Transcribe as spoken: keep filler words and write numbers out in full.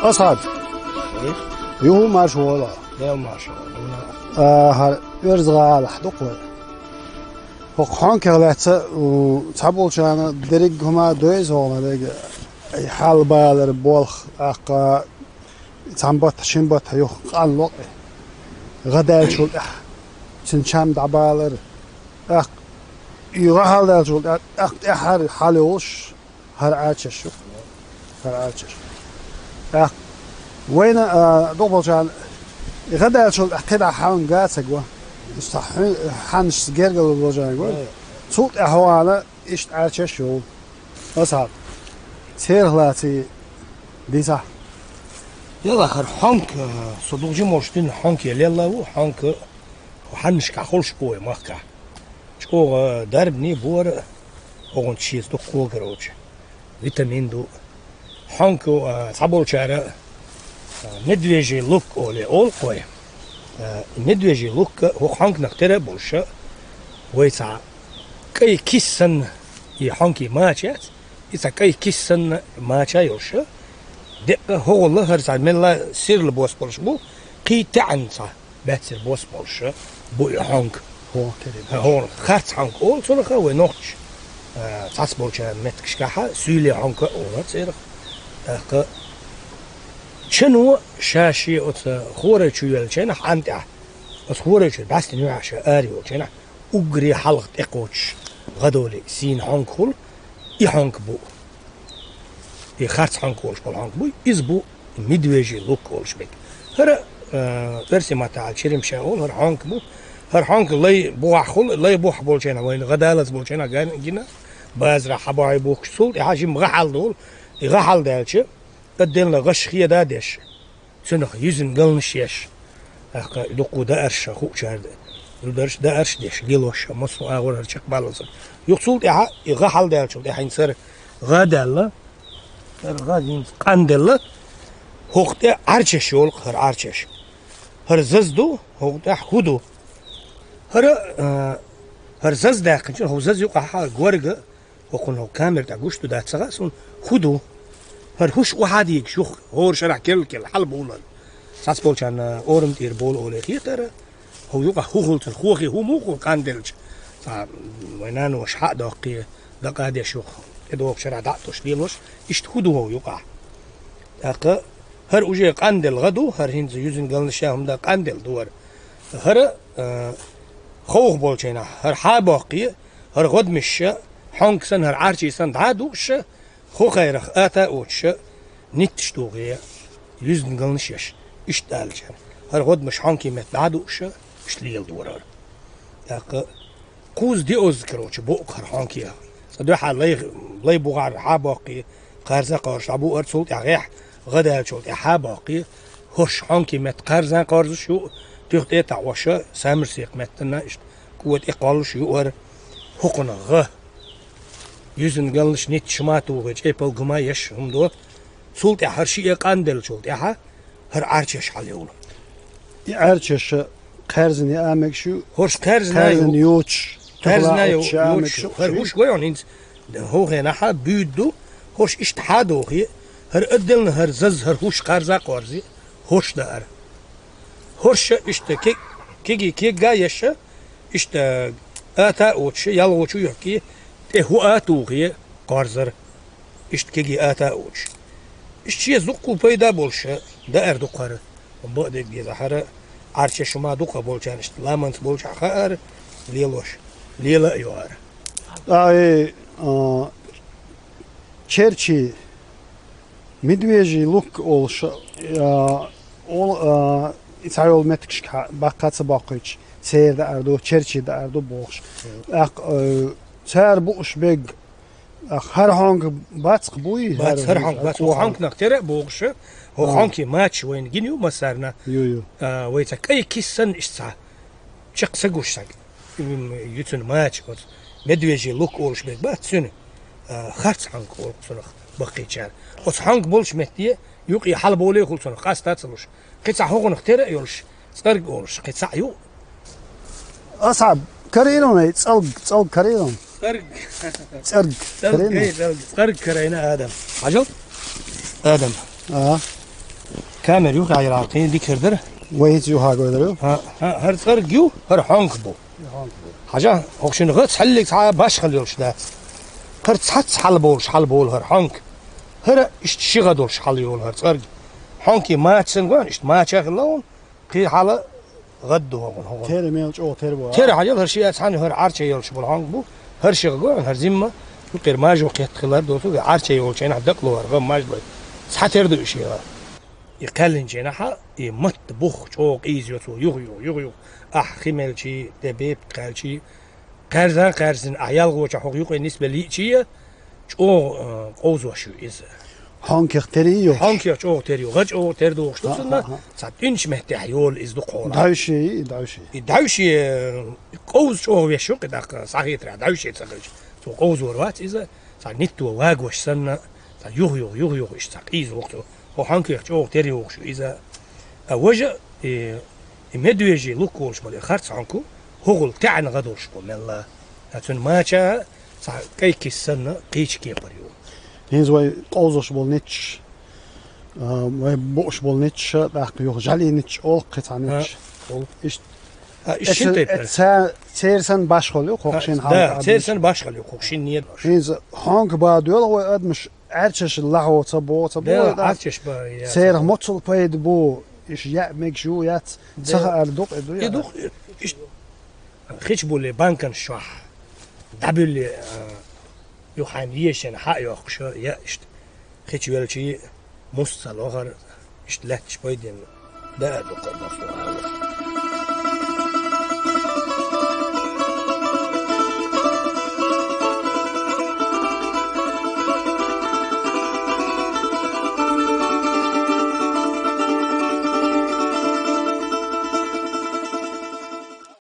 Асхьаб, юху марш вола. Дел марш вола. А, хьар Оьрза гӀалахь ду-кх вай. ХӀокху хьонкех лаьцна, у, цхьаболчарна дерриг хӀума дойза хьуна дерриг, ай, хьалабалар болх, тӀаккха цхьана баттахь, шина баттахь юха къанло-кх и. ГӀа даьллачул тӀаьхьа цуьнан чам дӀабалар. ТӀаккха и гӀа хьалдаьллачул тӀаьхьа, тӀаккха тӀаьххьара хьал йолуш, хӀара Ӏарчаш ю. ХӀара Ӏарчаш. ТӀаккха вайна, а, дукхахболчарна, и гӀа даьллачул тӀаьхьа кхидӀа хьанга ца го. Иштта хьу-, хьаннашца гергарло болчарна го. Цул тӀаьхьа хьо вахана, иштта Ӏарчаш йолу. Асхьаб, церах лаций дийцахь. Яла хӀара хьонка, со дукха жима волуш дуьйна хьонке лелла ву, хьонка хьаннашкахь хуьлуш бу вай махкахь. ЧӀогӀа дарбане бу хӀара, хӀокхуьнца шеца дукха когар йолчу. Витамин ду. Хьонка, а, цхьаболчара, а, медвежий лук олий олу-кх вай. А, и медвежий лук хӀокху хьонканах тера а болуш, вай цхьа кӀай киса санна и хьонкий мача яц, и цхьа кӀай киса санна мача йолуш. Деккъа хӀокхул хӀара цхьа мелла сирла бос болуш бу, кхин таьӀна цхьа баьццара бос болуш бу и хьонка. ХӀо, тера бу. ХӀо, харц хьонка олу цунах вай нохчаша, а, цхьацболчу меттигашкахь суьйле хьонка а олу церах. ТӀаккха чано ша шен оцу хӀорай чу йоьллачу хенахь Ӏан тӀехь, оцу хӀорай чуьра бӀаьстина юьхьехь ша ара йолчу хенахь, уггаре хьалха тӀекхочуш гӀа долий сийна хьонка хуьлу, и хьонка бу. И харц хьонка олуш болу хьонка буй, иза бу медвежий лук олуш берг. ХӀара, а, оьрсийн маттахь аьлча черемша олу, хӀара хьонка бу. ХӀара хьонка лай бухахь хуьлу, лай бухахь болчу хенахь, вайна гӀа далаза болчу хенахь ган-, гина, базарахь хьан бохьий бухкуш, цул тӀаьхьа жима гӀа хьалдолу, и гӀа хьалдаьлча, тӀедиллина гӀаш хеда а деш, цуьнах юьззина галнаш еш, тӀаккха дуккха даарш хуучара, зударш даарш деш, лелош, массо а агӀор хӀара чекхбаллалц. Юха цул тӀаьхьа и гӀа хьалдаьллачул тӀаьхьа хӀинца хӀара гӀа даьлла, хӀара гӀа хӀинца къанделла, хӀокху тӀе Ӏарчаш йолу-кх хӀара Ӏарчаш. ХӀара заза ду, хӀокху тӀехь хӀу ду. ХӀара, а, хӀара заза даьккхинчу, хӀокху заза юкъахь хӀара горга, хӀокхунна хӀокху камера тӀехь гуш ду дац ца хаьа суна, хӀу ду. ХӀара хӀуш охьа а дийгаш юха, хӀора шарахь керла-керла хьалабуллал. Цхьацболчарна орам тӀера болу олий хетара, хӀу юкъахь хӀу хуьлу цунна, хӀохе хӀу муха хуьлу къанделча. Цхьа вайн наноша хьа а доккхий, дакъа а деш юха, тӀедогӀучу шарахь дӀа а тосуш лелош, иштта хӀу ду хӀу юкъахь. ТӀаккха хӀара уже къанделла гӀа ду, хӀара хӀинца юьззина галнаш а хӀума дан къанделла ду хӀара. ХӀара, а, ховха болчу хенахь, хӀара хьа а боккхий, хӀара гӀодмаш а, хьонка санна, хӀара Ӏарчий санна дӀа а дууш, хӀу кхайрах ата а оцуш, нитташ тухий, юьззина галнаш еш, иштта алачара. ХӀара гӀодмаш хьонкий метта дӀа а дууш, иштта леладора хӀара. ТӀаккха кхузза диоза, короче, бу-кх хӀара хьонкех. Цкъа дуьхьа лай, лай бухахь хьа а боккхий, кхарза а кхорзуш дӀабуара, цул тӀаьхьа гӀехь гӀа даьллачул тӀаьхьа хьа а боккхий, хӀорш хьонкий метта кхарза а кхорзуш ю, туьха тӀе а таӀош, самарсекх меттана иштта кӀода тӀе кхоллуш ю хӀара. ХӀокхунах гӀа, юьззина галнаш, нитташ ма тухий, чӀепалг ма еш, хӀума до. Цул тӀаьхьа хӀара шиъ къанделлачул тӀаьхьа хӀара Ӏарчаш хьалайовла. И Ӏарчаш кхаьрзина яа мегаш ю? ХӀорш кхаьрзина ю. Кхаьрзина йоцуш, кхаьрзина тахана йо-, оцуш яа йоцуш мегаш ю. ХӀара хӀуш гой хьуна хӀинца, хӀокху хенахь буьйда ду, хӀорш иштта хьа а дохий, хӀара а делла, хӀара заза, хӀара хӀуш кхарза а кхорзий, хӀорш даара. ХӀорш иштта ке-, кегий кега а еш, иштта ата а оцуш, ялхочу а йохкий, тӀе хӀу а тухий, кхорзар. Иштта кегий ата а оцуш. Иштта шен зуккху пайда болуш даар ду-кх хӀара. Бакъдерг деза, хӀара Ӏарчаш хӀума ду-кх болчарна, иштта ламанца болчохь хаара, лелош, лела а йоара. Ай, а, черчий, медвежий лук олуш, а, ол-, а, и цхьайолу меттигашкахь баккха а ца боккхуьйтуш, церан даар ду, черчий даар ду бохуш. ТӀаккха, а, цара бууш берг, а, хӀара хьонка бац-кх буй? Бац, хӀара хьонка бац. ХӀокху хьонканах тера а бохуш, хӀокху хьонкий мачаш вайна гина ю массарна. Ю, ю. А, вай цхьа кӀай киса санна иштта цхьа чекх ца гуш санна. М, ю цуьнан мача оцу. Медвежий лук олуш берг бац цуьнан. А, харц хьонка олу-кх цунах баккхийчара. Оцу хьонка болчу метте юкъе хьалаболе хуьлу цунах, къаста а ца луш. Кхин цхьа хӀокхунах тера а йолуш, цӀарг олуш, кхин цхьаъ ю. Асхьаб, карийра вай, цӀалг, цӀалг карийра вай? ЦӀарг. ЦӀарг. ЦӀалг карийра? Эй, цӀалг. ЦӀарг карийна Адам. Хьажал? Адам. А. Тамер юха яра кхин дикар дар. Вай хӀинца юха гойдар ю? ХӀа, хӀа, хӀара цӀерг ю, хӀара хьонка бу. Хьажа, хӀокху шина гӀа цхьаллиг цхьа башхалла йолуш дац. ХӀара цхьацца хьала болуш хьала болу хӀара хьонка. ХӀара иштта ши гӀа долуш хьала йолу хӀара цӀерг. Хьонкий мача санна гойна, иштта мача хилла вон, кхин хьала гӀад ду хӀокхуьнан, хӀокхуьнан. Тера мел чӀогӀа тера бу, а? Тера хьан ял хӀара шиъ а цхьаьна хӀара Ӏарчай йолуш болу хьонка бу, хӀара ши гӀа гойна, хӀара зимма, юкъера мажо кхетта хилар доцу, Ӏарчай йолчу хенахь дакъало хӀара гӀа маж бай. Цхьа тера ду и ши гӀа. И кхаьллинчу хенахь, и матта бух чӀогӀа къийзайо цо, юха-юха, юха-юха. Ахь хи мелчий, де бепиг кхаьлчий, кхаьрза а кхаьрзина, ахь ялхочохь хӀокху юкъе нисбелла йиъчий, чӀогӀа, а, къовзош ю иза. Хьонкех тера ю? Хьонкех чӀогӀа тера ю. ГӀа чӀогӀа тера дохуш ду цунна, хӀа, хӀа. Цхьа тӀуьнчу меттехь йолу иза дукха хьолахь. ДӀаьвше, дӀаьвше. И дӀаьвше, э, къовза чӀогӀа веш ю, кхин тӀаккха схьахетарехь дӀаьвше ца хилча. Цо къовзор вац иза, цхьа нитто вагош санна, цхьа юха-юха, юха-юха иштта цхьа къийза воккху. Хьо хьонкех чӀогӀа тера йохуш ю иза. А важа, и, и медвежий лук волуш болу, и харц хьонка, хӀугӀул таьӀна гӀа долуш бу мелла. А цуьнан мача а цхьа кӀай киса санна кхечу кепара ю. ХӀинца вай къовзош болу нитча, а, вай бууш болу нитча, тӀаккха юха жӀалин нитча олу кхин цхьа нитча. А, олу. Иштта. А, иштта шина тайпа. Ца-, церан санна башхалла ю кху шина хьалха. Да, церан санна башхалла ю кху шина неташ. ХӀинца хьонка бан доьлху вай адамаш Ӏаьрчаш лахьо ца бо, ца бо, да, да. Ӏаьрчаш бан, я. Церах моццул пайда бу, иштта яа мегаш ю, яц, да. Ца хаьара дукъ и ду, и я. Дукъ, иштта хи чу буьллий банканаш чохь, дӀабуьллий, а, юха хьайна езачу хенахь хьа а йоккхуш, я иштта. Хи чу велчий муст ца лохар, иштта лаьтташ пайденна даа дукха а массо а.